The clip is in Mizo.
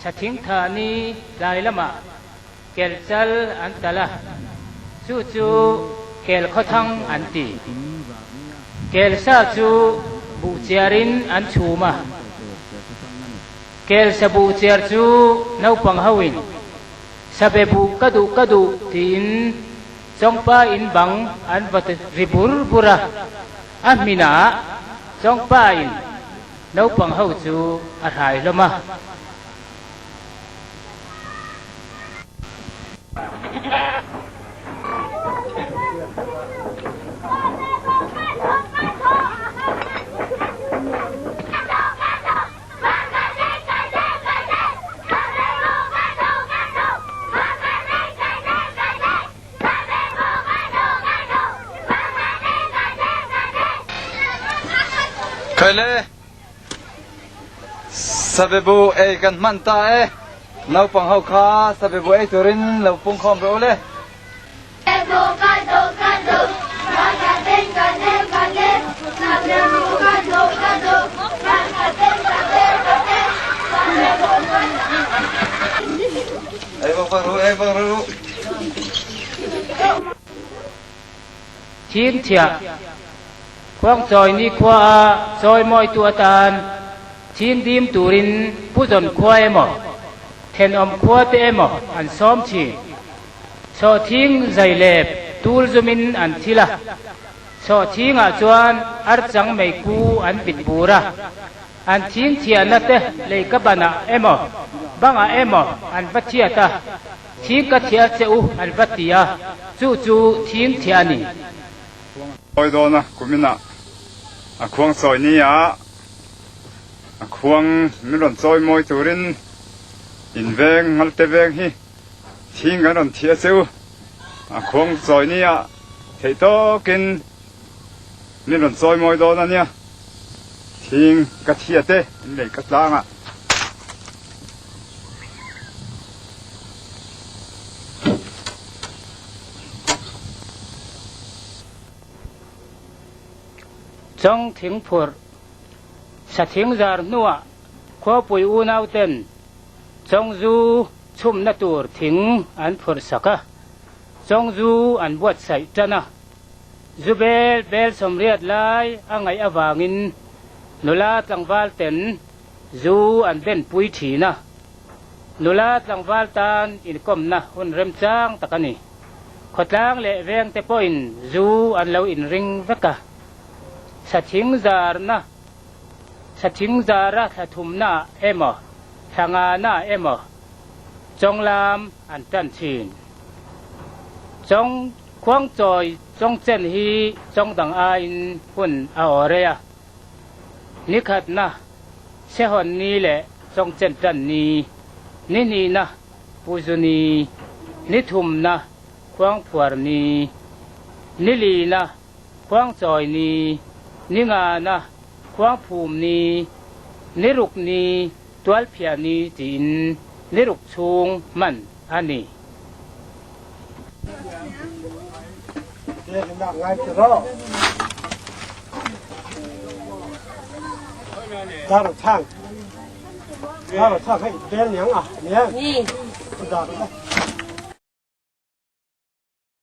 Sathing thah ni tlai lamah kel chal an talh a, chu chu kel khawthang an ti. Kel sa chu buh chiarin an chhum a, kel sa buh chiar chu naupang hoin sabe buh ka duh ka duh tiin Chawngpa in bang an va ri bur bur a, a hminah Chawngpa in naupang ho chu a hrai hlawm a. Khaile sabebu ei kan hman ta e. Naupang ho kha sabebu ei turin lo pung khawm rawh u le. Ei vang vang ru, ei vang ru. Thing thiah Khuangchawi nikhua a chawi mawitu atan thing dim turin Pu Zawn khua emaw, thenawm khua te emaw an sawm thin. Chhawhthing zai lep tul zumin an thil a, chhawhthingah chuan archang meiku an bit bur a, an thing thiahna te lei ka banah emaw bangah emaw an va thiat a, thing ka thiah che u an va ti a, chu chu thing thiah a ni. Sawi dawn a, kuminah a khuang sawi ni a, a khuang min rawn chawi mawi turin inveng ngalte veng hi Thing kan rawn thiah che u, a khuang chawi nia theih tawkin min rawn chawi mawi dawn a nia. Thing ka thiah te in lei ka tlang a. Chawng thing phurh, sathing zar hnuah khuapui unau ten Chawngzu chhumna tur thing an phurh sak a, Chawngzu an buatsaih tan a. Zu bel bel sawmriat lai a ngaih avangin nula tlangval ten zu an benpui thin a. Nula tlangval tan inkawmna hun remchang tak a ni. Khawtlang leh vengte pawhin zu an lo inring vek a. Sathing zarna Sathing zara thla thumna emaw, thla ngana emaw chawnglam an tan thin. Chawng khuangchawi chawngchen hi chawng dang aiin hun a aw rei a. Nikhatna, Sehawn ni leh chawngchen tan ni, ni hnihna, Puzu ni, ni thumna, Khuangphuar ni, ni lina, Khuangchawi ni, ni ngana, khuangphum ni, ni ruk ni, tualphiah ni tiin ni ruk chhung hman a ni.